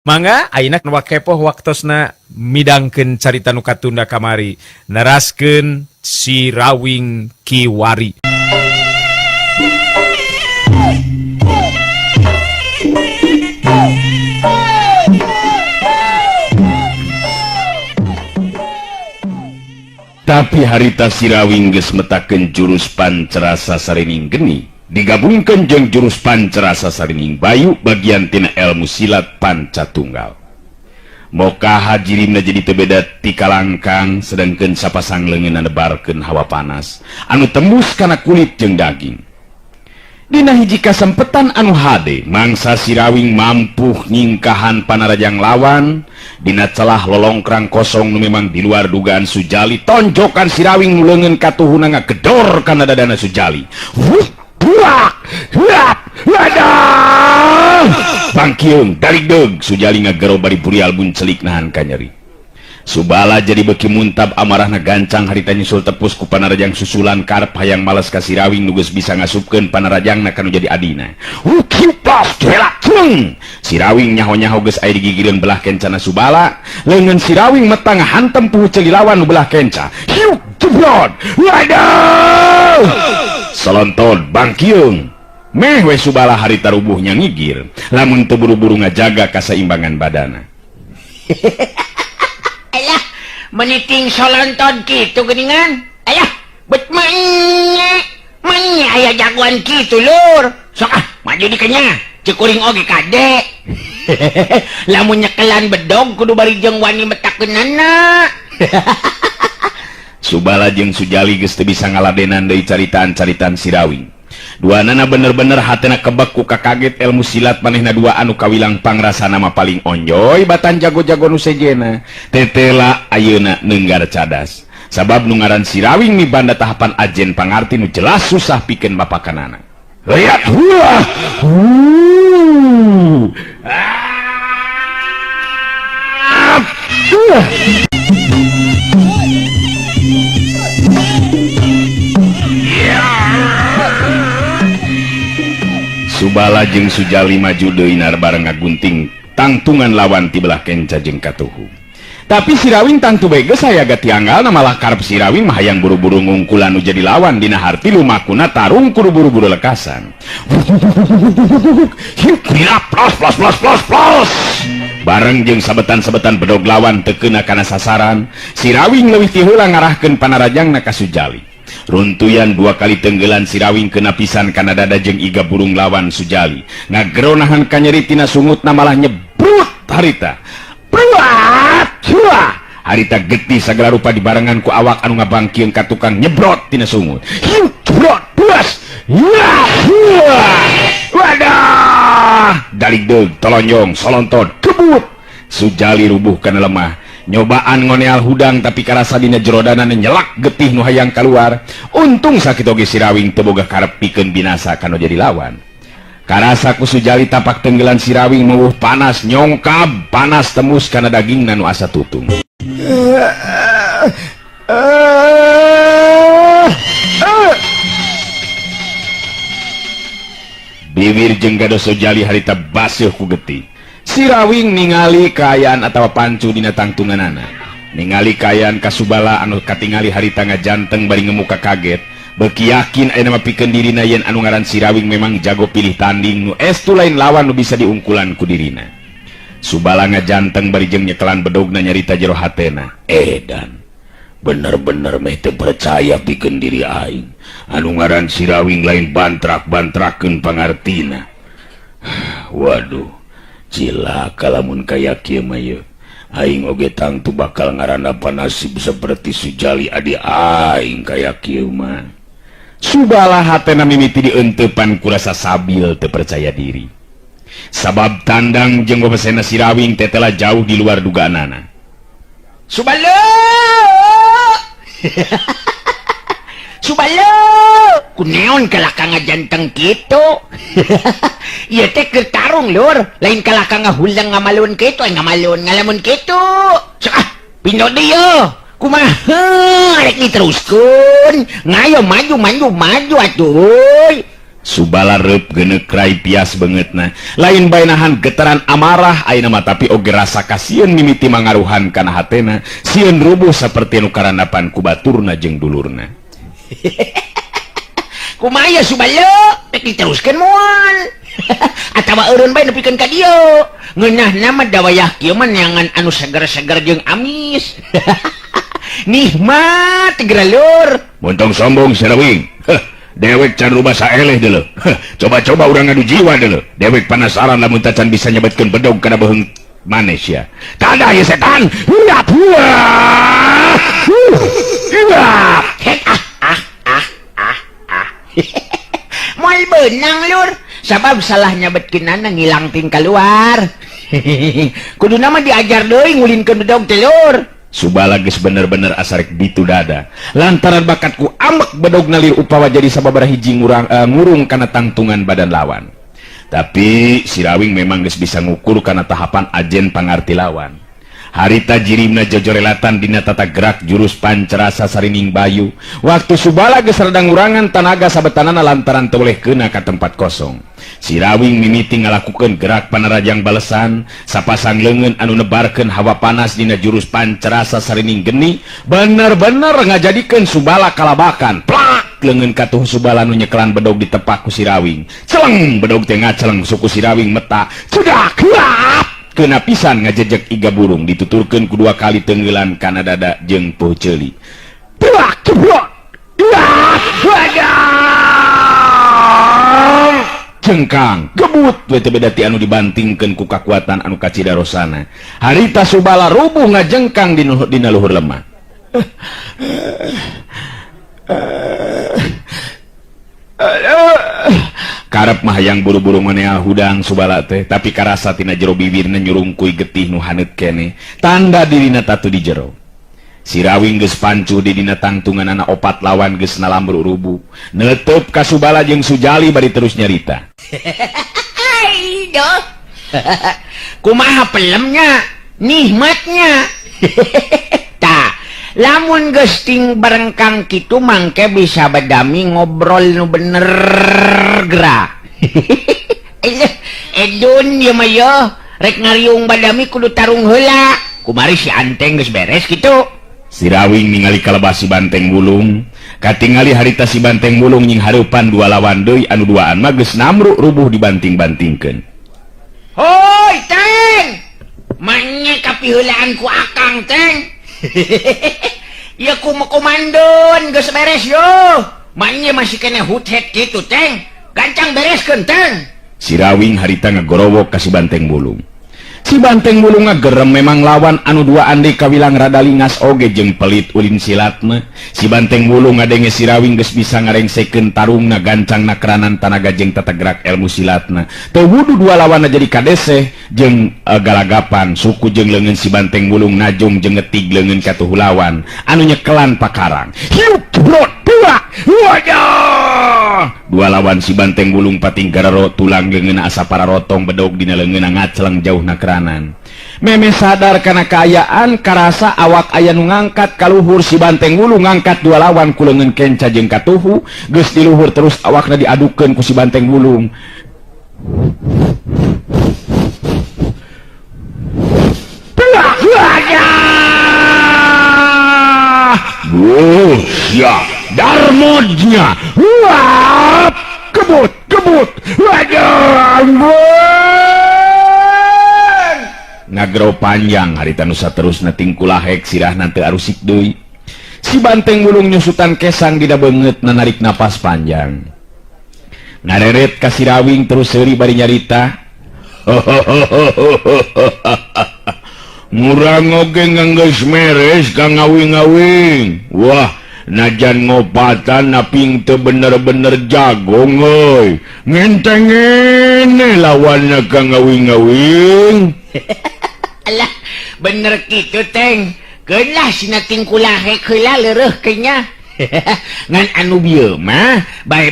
Mangga ayeuna wakepoh waktosna midangkeun carita nu katunda kamari neraskeun Si Rawing Kiwari. Tapi harita Sirawing geus metakeun jurus Pancarasa Sarining Geni digabungkan jeung jurus Pancarasa Sarining Bayu bagian tina ilmu silat Pancatunggal. Moka hajirimna jadi teu beda ti kalangkang sedangkeun sapasang leungeunna nebarkeun hawa panas anu tembus kana kulit jeung daging. Dina hiji kasempetan anu hade mangsa Sirawing mampu nyingkahan panarajang lawan dina celah lolongkrang kosong nu memang di luar dugaan Sujali tonjokan Sirawing nu leungeun katuhuna ngagedor kana dadana Sujali. Wuh, buak, huap, wadah. Bangkiung daligdeug Sujali ngagero bari burial buncelik nahan kanyeri. Subala jadi beki muntab amarahna gancang harita nyusul tepus ku panarajang susulan karep hayang males ka Sirawing nu geus bisa ngasupkeun panarajangna kanu jadi adina. Sirawing nyaho-nyaho geus aya digigireun belah kencana Subala, leungeun Sirawing metang hantem puhu ceuli lawan nu belah kenca. Hiuk jebrot. Waduh! Solonton bangkiung. Meh we Subala harita rubuhnya ngigir, lamun teu buru-buru ngajaga kasaimbangan badana. Alah, meniting solonton kitu geuningan. Ayah, bet manya. Manya aya jagoan kitu lur. Sok ah, maju dikenya. Ceuk kuring oge kade. Lamun nyekelan bedog kudu bari jeung wani metakeunana. Subala jeung Sujali geus teu bisa ngaladenan deui caritaan-caritaan Sirawing. Duanana bener-bener hatena kebek ku kakaget ilmu silat manehna dua anu kawilang pangrasana mah paling onjoy batan jago-jago nu sejena. Tetela ayeuna neunggar cadas. Sabab nu ngaran Sirawing mibanda tahapan ajen pangarti nu jelas susah pikeun bapakanana. Lihat huah. Subala jeung Sujali maju deui bareng ngagunting tangtungan lawan ti belah kenca jeung katuhu. Tapi Sirawing tangtu bae geus aya gatianggalna malah karep Sirawing mah hayang buru-buru ngungkulan nu jadi lawan dina harti lumakuna tarung kudu buru-buru lekasan. Plos plos plos plos plos. Bareng jeung sabetan-sabetan bedog lawan teu keuna kana sasaran, Sirawing leuwih ti heula ngarahkeun panarajangna ka Sujali. Runtuyan dua kali tenggelan Sirawing kena pisan kana dada jeung iga burung lawan Sujali. Ngagero nahan kanyeri tina sungutna malah nyebrut harita. Pruat! Hua! Harita getih sagala rupa dibarengan ku awak anu ngabangkieun ka tukang nyebrot tina sungut. Hiu! Brot! Buas! Hua! Hua! Wadah! Daligdeug, tolonjong, solonton, kebut. Sujali rubuh kana lemah. Nyobaan ngoneal hudang tapi karasa dina jerodana nyelak getih nu hayang kaluar. Untung sakit oge Sirawing teu boga karep pikeun binasa kanu jadi lawan. Karasa ku Sujali tapak tenggelan Sirawing meuwuh panas nyongkab panas tembus kana dagingna nu asa tutung. Bibir jeung gados Sujali harita baseuh ku getih. Sirawing ningali kaayaan atawa pancu dina tangtunganana. Ningali kaayaan Kasubala anu katingali harita ngajanteng bari ngemuka kaget. Beuki yakin ayeuna mah pikeun dirina yen anu ngaran Sirawing memang jago pilih tanding nu estu lain lawan nu bisa diungkulan ku dirina. Subala ngajanteng bari jeung nyekelan bedogna nyarita jero hatena. Edan, bener-bener meh teu percaya pikeun diri aing. Anu ngaran Sirawing lain bantrak-bantrakeun pangartina. Waduh. Cilaka lamun kaya kieu mah yeuh. Aing oge tangtu bakal ngarandapan nasib seperti Sujali adi aing kaya kieu mah. Subala hatena mimiti dienteupan ku rasa sabil teu percaya diri. Sabab tandang jeung babasena Sirawing tetela jauh di luar dugaanana. Subala! Subala! Kuneon kalah ka ngajanteng kitu. Ieu teh keur tarung lur, lain kalah ka ngahulang ngamalun kitu, ngamalun ngalamun kitu. Sok ah, pindo deui yeuh. Kumaha rek diteruskeun? Ngayo maju maju maju atuh. Subala reup geneuk rai pias beungeutna. Lain bae nahan getaran amarah ayeuna mah tapi oge rasa kasieun mimiti mangaruhan kana hatena, sieun rubuh saperti nu karandapan ku baturna jeung dulurna. Kumaha ya Subala? Rek diteruskeun moal. Atawa eureun bae nepikeun ka dieu. Ngeunahna mah da wayah kieu mah neangan anu seger-seger jeung amis. Nikmat geura lur. Montong sombong Sirawing. Dewek can rubah saeleh deuleu. Coba-coba urang ngadu jiwa deuleu. Dewek panasaran lamun tacan bisa nyebetkeun bedog kana beuheung maneh sia. Tanda ieu setan. Huap huap. Huap. Ah ah ah ah ah. Moal beunang lur. Sabab salah nyabetkeunana ngilang ting kaluar. Kuduna mah diajar deui ngulinkeun bedog teh lur. Subala geus bener-bener asarek bitu dada lantaran bakatku amek bedog nalir upawa jadi sababaraha hiji ngurung kana tangtungan badan lawan. Tapi Sirawing memang geus bisa ngukur kana tahapan ajen pangarti lawan. Harita jirimna jojorelatan dina tata gerak jurus pancerasa sarining bayu. Waktu Subala geus rada ngurangan tanaga sabetanana lantaran teu boleh keuna ka tempat kosong. Sirawing mimiti ngalakukeun gerak panarajang balesan, sapasang leungeun anu nebarkeun hawa panas dina jurus pancerasa sarining geni, bener-bener ngajadikeun Subala kalabakan. Plak leungeun katuh Subala nu nyekelan bedog ditepak ku Sirawing. Celeng bedog teh ngaceleng suku Sirawing meta. Cedak huap. Kena pisan ngajejek iga burung dituturkeun ku dua kali tenggelan kana dada jeung poh ceuli. Plak ceblok. Huap. Wadah. Cengkang gebut we teh beda ti anu dibantingkeun ku kakuatan anu kacida rosana. Harita Subala rubuh ngajengkang dina luhur lemah. Karep mah hayang buru-buru manea hudang Subala teh, tapi karasa tina jero bibirna nyurungkuy getih nu haneut keneh, tanda dirina tatu di jero. Sirawing geus pancuh di dina tangtunganana opat lawan geus nalambru rubuh. Neuteub ka Subala jeung Sujali bari terus nyarita. Aduh. Kumaha pelemnya, nikmatnya. Tah, lamun geus ting barengkang kitu mangke bisa badami ngobrol nu bener gerak. Edun ieu mah yeuh, rek ngariung badami kudu tarung heula. Kumari si Anteng geus beres kitu. Sirawing ningali kalebah si Banteng Wulung, katingali harita si Banteng Wulung nying hareupan dua lawan deui anu duaan mah geus namruk rubuh dibanting-bantingkeun. Hoi, Teng. Manye kapiheulaan ku Akang, Teng. Ya ku komandon geus beres yo. Manye masih kena huthet kitu, Teng. Gancang bereskeun, Teng. Sirawing harita ngagorowok ka si Banteng Wulung. Si Banteng Wulung ngagerem memang lawan anu dua andi kawilang rada lingas oge jeung pelit ulin silatna. Si Banteng Wulung ngadenge Sirawing geus bisa ngarengsekeun tarungna gancangna keranan tanaga jeung tata gerak ilmu silatna. Teu wudu dua lawanna jadi kadeseh jeung galagapan suku jeung leungeun si Banteng Wulung najung jeung ngetig leungeun katuhu lawan anu nyekelan pakarang. Hiup jebrot dua. Wajah. Dua lawan si Banteng Wulung pating gararo tulang leungeunna asa pararotong bedog dina leungeunna ngaceleng jauhna keranan. Meme sadar kana kaayaan karasa awak aya nu ngangkat kaluhur si Banteng Wulung ngangkat dua lawan ku leungeun kenca jeung katuhu geus di luhur terus awakna diadukeun ku si Banteng Wulung. Ya darmodnya. Wah, kebut kebut. Waduh, ampun. Ngagro panjang harita nu saterusna tingkulahek sirahna teu arusik deui. Si Banteng Wulung nyusutan kesang dina beungeutna narik napas panjang. Ngareret ka Sirawing terus seuri bari nyarita. Murang oge nganggeus meres ka ngawing-ngawing. Wah, najan ngopatan naping teu bener-bener jagong euy. Ngentengene lawanna ka ngawing-ngawing. Alah, bener kitu Teng. Keun lah sina tingkulahek heula leureuh kenya. Ngan anu bieu mah bae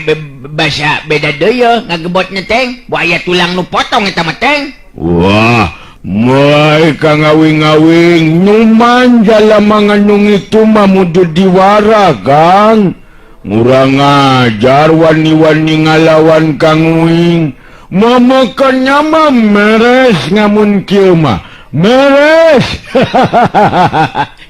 basa beda deui ngagebotna Teng. Bu aya tulang nu potong eta mah Teng. Wah, Moai ka ngawing-ngawing nyuman jalama nganung itu mah mujud diwara Kang. Ngurang ngajar wani-wani ngalawan Kang Uing. Momokan nyama meres ngamun kieu mah. Meres.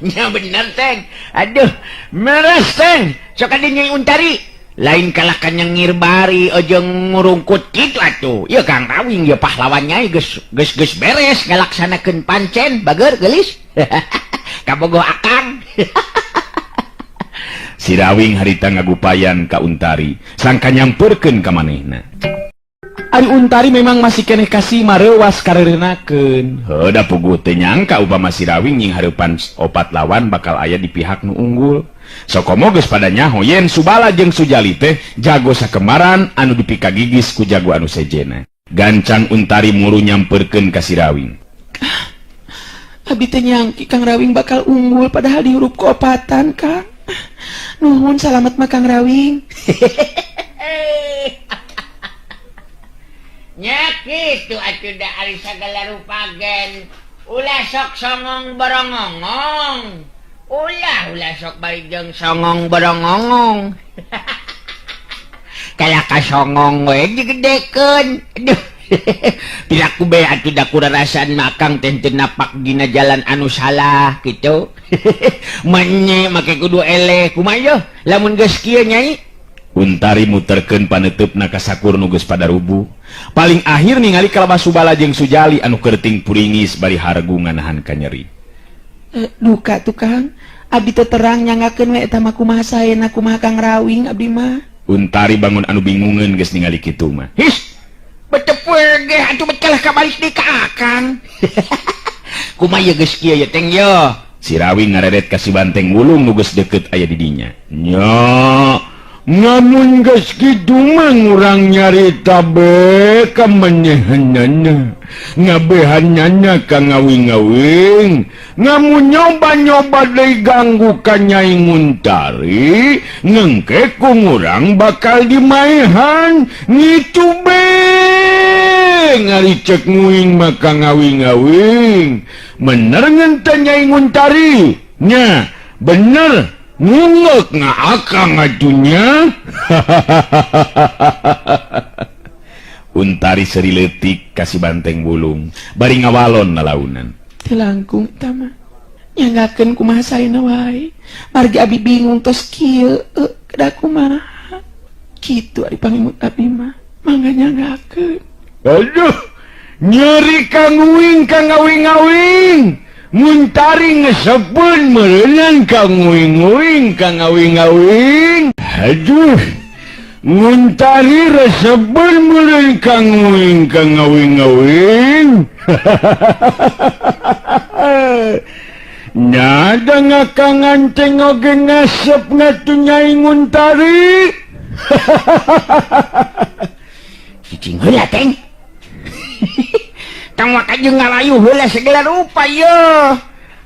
Nya bener Teng. Aduh, meres Teng. Sok adi Nyai Untari. Lain kalakan nyengir bari ojeng ngurungkut kitu atuh. Ieu Kang Rawing ieu pahlawan Nyai geus geus geus beres ngalaksanakeun pancen bager geulis. Kabogoh akang. Si Rawing harita ngagupayan ka Untari, sangka nyamperkeun ka manehna. Ari Untari memang masih keneh kasih mareuwas kareurenakeun. Heuh da puguh teu nyangka upama si Rawing nying hareupan opat lawan bakal aya di pihak nu unggul. Sokomo geus pada nyaho yen Subala jeung Sujali teh jago sakemaran anu dipikagigis ku jago anu sejena. Gancang Untari muru nyamperkeun ka si Rawing. Abdi teh nyangki Kang Rawing bakal unggul padahal di hurup keopatan Kang. Nuhun salamet mah Kang Rawing. Nya kitu atuh da ari sagala rupa gen. Ulah sok songong borongongong. Ulah ulah sok bari jeung songong borongongong. Kalah ka songong we digedekeun. Aduh. Piraku be atuh da kurarasan makang teh teu napak dina jalan anu salah kitu. Menye make kudu eleh kumaha yeuh lamun geus kieu Nyai. Untari muterkeun paneuteup ka sakur nu geus pada rubuh. Paling akhir ningali kalabah Subala jeung Sujali anu kerting puringis bari hargu nganahan kanyeri. Duka tuh Kang, abdi teh terang nyangakeun we eta mah kumaha saena kumaha Kang Rawing abdi mah. Untari bangun anu bingungeun geus ningali kitu mah. His, betepul ge atuh bet kalah kabalik deui ka akang. Kumaha ye geus kieu ye Teng ye? Si Rawing ngareret ka si Banteng Wulung nu geus deukeut aya di dinya. Nya, ngamun geus kitu mah ngurang nyarita be ka menyehanana. Ngabehanana ka ngawing-ngawing. Ngamun nyoba-nyoba deui ganggu ka Nyai Untari, ngengke ku ngurang bakal dimaehan. Ngitu be ngaricek nguing maka ngawing-ngawing. Bener ngente Nyai Untari? Nya, bener. Ngungek ngaakang atunya. Untari seri leutik ka si Banteng Wulung bari ngawalon lalaunan. Teu langkung eta mah. Nyangakeun kumaha saena wae. Margi abi bingung tos kieu kedah kumaha. Kitu ari pangimut abi mah. Mangga nyangakeun. Aduh, nyeri ka nguing ka ngawing-ngawing. Muntari ngesepeun meureunnan ka nguing-nguing ka ngawing-ngawing. Aduh, muntari resepeun meureun ka nguing ka ngawing-ngawing. Nada ngakangan teh oge ngasep ngatuh Nyai Untari. Cicing heula Teng. Tong waka jeung ngalayu heula segala rupa ye.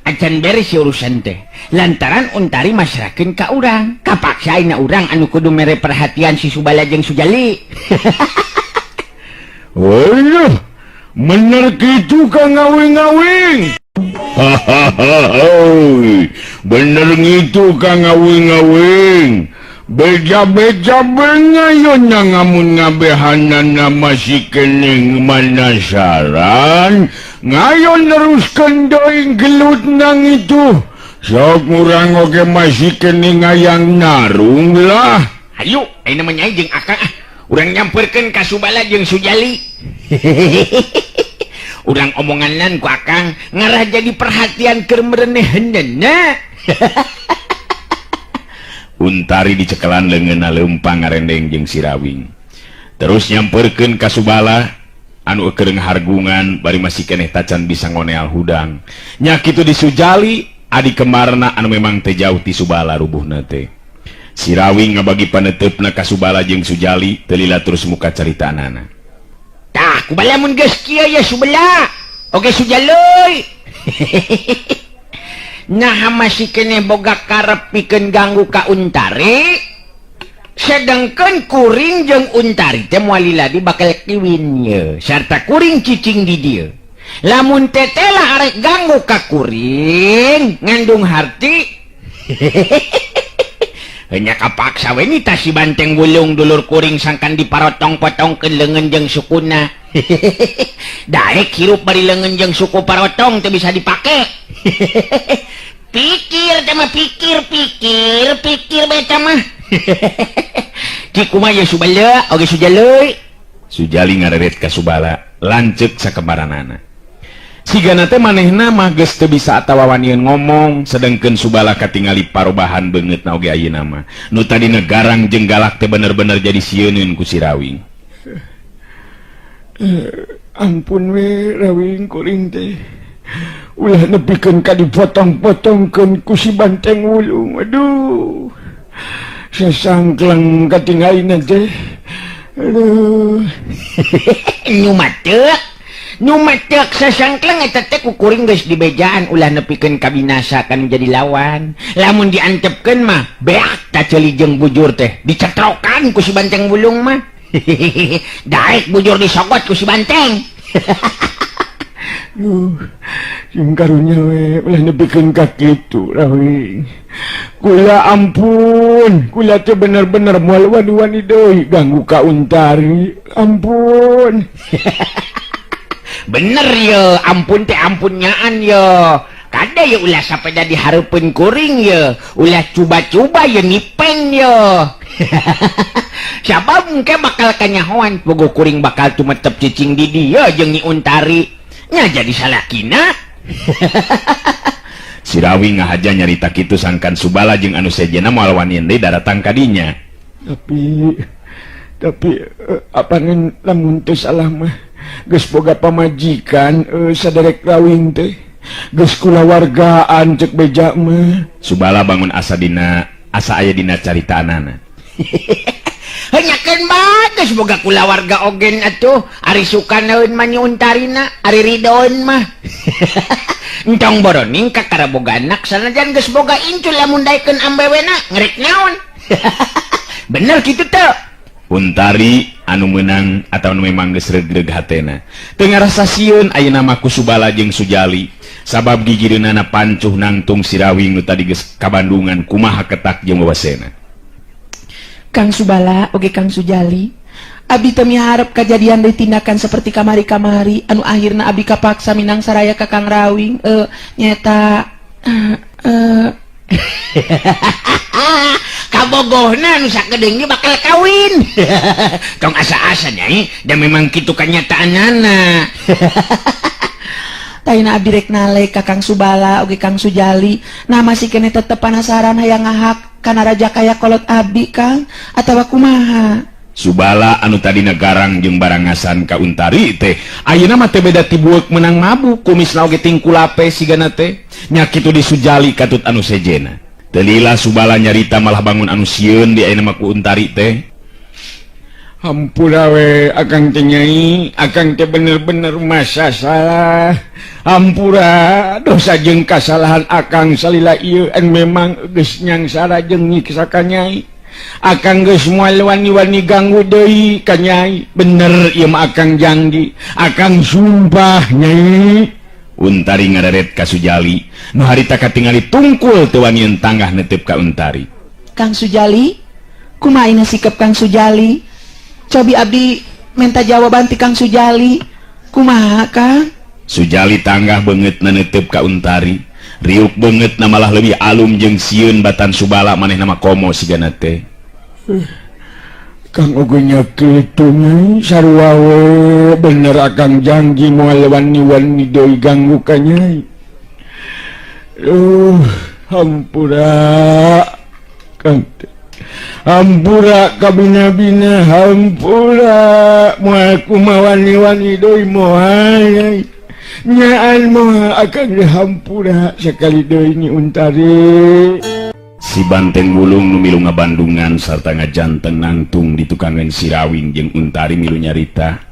Acan beres urusan teh. Lantaran Untari masrahkeun ka urang. Kapaksa ayeuna urang anu kudu mere perhatian si Subala jeung Sujali. Waduh, bener kitu ka ngawing-ngawing. Bener ngitu ka ngawing-ngawing. Beja-beja bengayon na ngamun ngabehanana masih kening manasaran. Ngayon neruskeun deui gelut nang itu. Sok urang oge masih kening hayang narung lah. Hayu, ayeuna mah Nyai jeung akang ah. Urang nyamperkeun ka Subala jeung Sujali. Urang omonganan ku akang ngarah jadi perhatian keur mereneheunna. Untari dicekelan leungeunna leumpang ngarendeng jeung si Rawing. Terus nyamperkeun ka Subala anu keur ngahargungan bari masih keneh tacan bisa ngoneal hudang. Nya kitu di Sujali adi kemarna anu memang teu jauh ti Subala rubuhna teh. Si Rawing ngabagi paneuteup ka Subala jeung Sujali teu lila terus muka caritaanana. Tah, kubala mun geus kieu ye Subala. Oge Sujali. Nah masih kene boga karep pikeun ganggu ka Untari. Sedengkeun kuring jeung Untari teh moal lila di bakal kiwin ye sarta kuring cicing di dieu. Lamun tetela arek ganggu ka kuring ngandung harti. Nya kapaksa we nita si Banteng Wulung dulur kuring sangkan diparotong-potongkeun leungeun jeung sukuna. Daek hirup bari leungeun jeung suku parotong teu bisa dipake. Pikir teh mah pikir pikir pikir bae teh mah. Ki kumaha ye Subala oge Sujali? Sujali ngareret ka Subala lanceuk sakembaranana. Sigana teh manehna mah geus teu bisa atawa wanian ngomong, sedengkeun Subala katingali parobahan beungeutna oge ayeuna mah. Nu tadina garang jeung galak teh bener-bener jadi sieuneun ku si Rawing. Ampun we Rawing kuring teh. Ulah nepikeun ka dipotong-potongkeun ku si Banteng Wulung. Aduh. Sasangkleng katingalina teh. Aduh. Nyumateuk. Nyumateuk sasangkleng eta teh ku kuring geus dibejaan ulah nepikeun ka binasa kan jadi lawan. Lamun diantepkeun mah beak ta ceuli jeung bujur teh dicetrokan ku si Banteng Wulung mah. Daek bujur disogot ku si Banteng. Duh, sing karunya we ulah nepikeun ka kitu Rawing. Kula ampun, kula teh bener-bener moal wani-wani deui ganggu ka Untari. Ampun. Bener ye, ampun teh ampun nyaan ye. Kada ye ulah sapeda dihareupeun kuring ye, ulah cuba-cuba ye nipen ye. Sabab engke bakal kanyahoan bogo kuring bakal tumetep cicing di dieu jeung Nyi Untari. Nya jadi salakina. Si Rawing ngahaja nyarita kitu sangkan Subala jeung anu sejenna moal wanian deui daratang ka dinya. Tapi apanan lamun teu salah mah geus boga pamajikan saderek Rawing teh. Geus kulawargaan cek beja mah. Subala bangun asa dina asa aya dina caritaanana. Henyakeun bae geus boga kulawarga ogen atuh. Ari suka naeun mah Nyi Untarina, ari ridoeun mah. Entong boroning ka karaboga anak sanajan geus boga incu lamun daekeun ambewena ngerek naon. Bener kitu teu? Untari anu meunang atau anu memang geus regreg hatena. Teu ngarasa sieun ayeuna mah ku Subala jeung Sujali. Sabab gigireunana pancuh nangtung si Rawing nu tadi geus kabandungan kumaha ketak jeung wawasena. Kang Subala oge Kang Sujali, abdi teu miharep kajadian deui tindakan seperti kamari-kamari anu akhirna abdi kapaksa minang saraya ka Kang Rawing nyeta kabogohna nu sakedeung ge bakal kawin. Tong asa-asa nyai, da memang kitu kanyataanana. Taina abdi rek nalek ka Kang Subala oge Kang Sujali, nah masih keneh tetep penasaran hayang ngahak kana raja kaya kolot abdi Kang atawa kumaha. Subala anu tadina garang jeung barangasan ka Untari teh ayeuna mah teh beda ti bueuk meunang mabuk kumisna oge tingkulape sigana teh nya kitu di Sujali katut anu sejena. Teu lila Subala nyarita malah bangun anu sieun di ayeuna mah ku Untari teh. Hampura we akang teh nyai, akang teh bener-bener masa salah. Hampura dosa jeung kasalahan akang salila ieu en memang geus nyangsara jeung nyiksa ka nyai. Akang geus moal wani-wani ganggu deui ka nyai. Bener ieu mah akang janji, akang sumpah nyai. Untari ngareret ka Sujali, nu harita katingali tungkul teu wanian tanggah netep ka Untari. Kang Sujali, kumaha ina sikap Kang Sujali? Cobi abdi minta jawaban ti Kang Sujali. Kumaha Kang? Sujali tanggah beungeutna neuteup ka Untari. Riuk beungeutna malah leuwih alum jeung sieun batan Subala manehna mah komo sigana teh. Kang oge nya kitu nyai sarua we bener akang janji moal wani-wani deui ganggu ka nyai. Hampura Kang teh. Hampura kabina-bina hampura moal kumaha wani-wani deui moal nyai. Nyaan moal akan dihampura sekali deui Nyi Untari. Si Banteng Wulung nu milu ngabandungan sarta ngajanteng nangtung di tukangan si Rawing jeung Untari milu nyarita.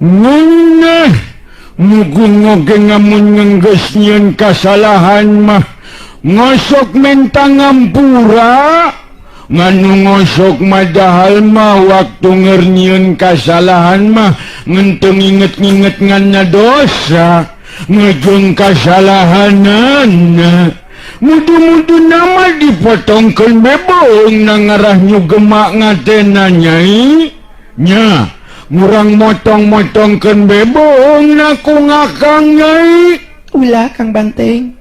Ngeunah mugun oge ngamun ngenggeus nyieun kasalahan mah ngosok menta ngampura nganu ngosok madahal mah waktu ngernyieun kasalahan mah ngenteng inget-inget nganna dosa ngejeng kasalahanana. Mudu-mudu nama dipotongkeun bebong na ngarah nyugema ngatena Nyai. Nya, murang motong-motongkeun bebong na ku ngakang Nyai. Ulah Kang Banteng.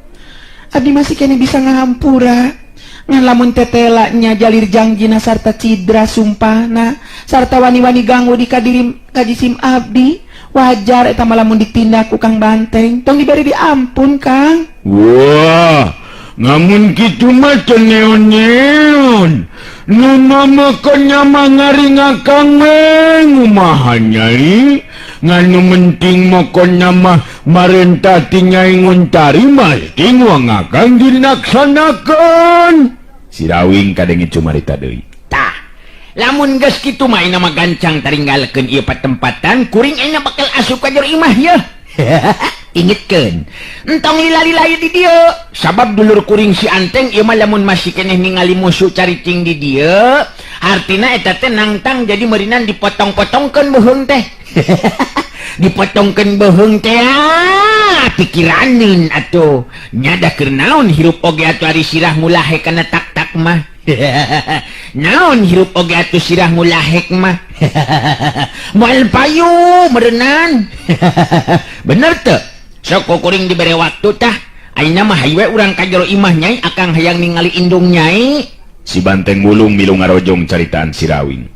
Abdi masih kene bisa ngahampura. Ngan lamun tetela nya jalir jangjina sarta cidra sumpahna sarta wani-wani ganggu di kadirim kajisim abdi, wajar eta mah lamun ditindak ku Kang Banteng. Tong diberi diampun Kang. Wah, ngamun kitu mah teu neon-neon. Nu mamakonnya mah ngaringakang we ngumaha Nyai. Ngan nu penting mokona mah marentah ti Nyai Nguntari masti ngakang dilaksanakeun. Si Rawing kadenge cumarita deui. Tah, lamun geus kitu mah ayeuna mah gancang taringgalkeun ieu patempatan, kuring ayeuna bakal asup ka jero imah yeuh. Ingetkeun, entong lila-lila ieu di dieu. Sabab dulur kuring si Anteng ieu mah lamun masih keneh ningali musuh caricing di dieu, artina eta teh nangtang jadi meurinan dipotong-potongkeun beuheung teh. Dipotongkeun beuheung teh ah, pikiraneun atuh. Nya da keur naon hirup oge atuh ari sirah ngulahe kana tak-tak mah. Naon hirup oge atuh sirah ngulahek mah. Moal payu meureunan. Bener teu? Sok ku kuring dibere waktu tah. Ayeuna mah hayu we urang ka jero imah Nyai, akang hayang ningali indung Nyai. Si Banteng Wulung milu ngarojong caritaan si Rawing.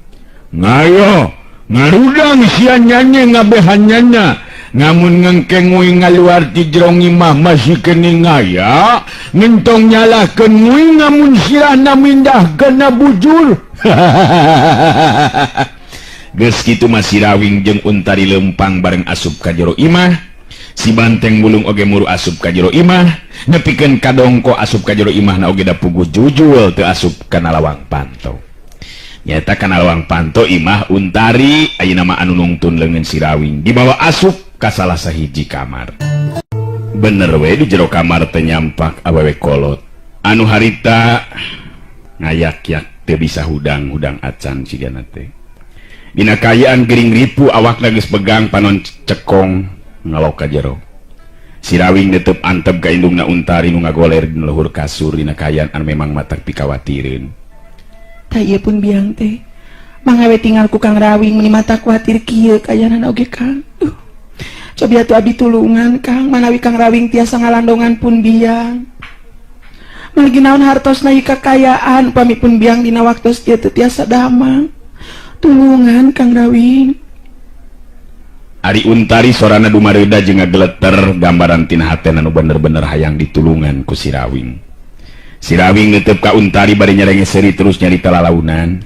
Ngayo, ngarudang sia nyanye ngabehannyana. Ngamun ngengkeng nguing ngaluar ti jero imah masih kene ngaya, ngentong nyalahkeun nguing ngamun sirahna mindah kana bujur. Geus kitu mah si Rawing jeung Untari lempang bareng asup ka jero imah. Si Banteng Wulung oge muru asup ka jero imah, nepikeun kadongko asup ka jero imahna oge da puguh jujul teu asup kana lawang panto. Nyata kana lawang panto imah Untari ayeuna mah anu nungtun leungeun si Rawing dibawa asup ka salah sahiji kamar. Bener we di jero kamar teh nyampak awewe kolot. Anu harita ngayak-yak teu bisa hudang-hudang acan sigana teh. Dina kaayaan gering ripu awakna geus begang panon cekong ngalok ka jero. Si Rawing netep antep ka indungna Untari nu ngagoler dina luhur kasur dina kaayaan anu memang matak pikawatireun. Tah ieu pun biang teh. Mangga we tinggal ku Kang Rawing meuni mata kuatir kieu kaayaan oge Kang. Duh. Cobi atuh abdi tulungan Kang, manawi Kang Rawing tiasa ngalandongan pun biang. Margi naon hartosna ieu kakayaan upami pun biang dina waktos ieu teu tiasa damang. Tulungan Kang Rawing. Ari Untari sorana dumareuda jeung ngageleter gambaran tina hatena nu bener-bener hayang ditulungan ku si Rawing. Si Rawing netep ka Untari bari nyerenge seuri terus nyarita lalaunan.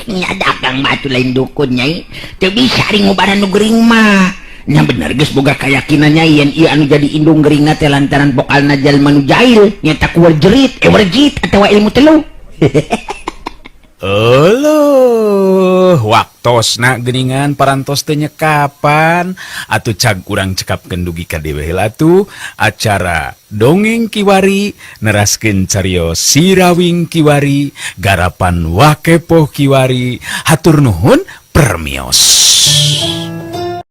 Nya dagang mah atuh lain dukun Nyai. Teu bisa ari ngubaran nu gering mah. Nya bener geus boga kayakinan Nyai yen ieu anu jadi indung geringna teh lantaran pokalna jalma nu jail nyaeta ku werjerit, werjit atawa ilmu telu. Euleuh, waktosna geuningan parantos teh nyekapan atuh cag urang cekapkeun dugi ka dieu heula atuh acara dongeng kiwari neraskeun carios Si Rawing Kiwari garapan Wakepoh Kiwari. Hatur nuhun, permios.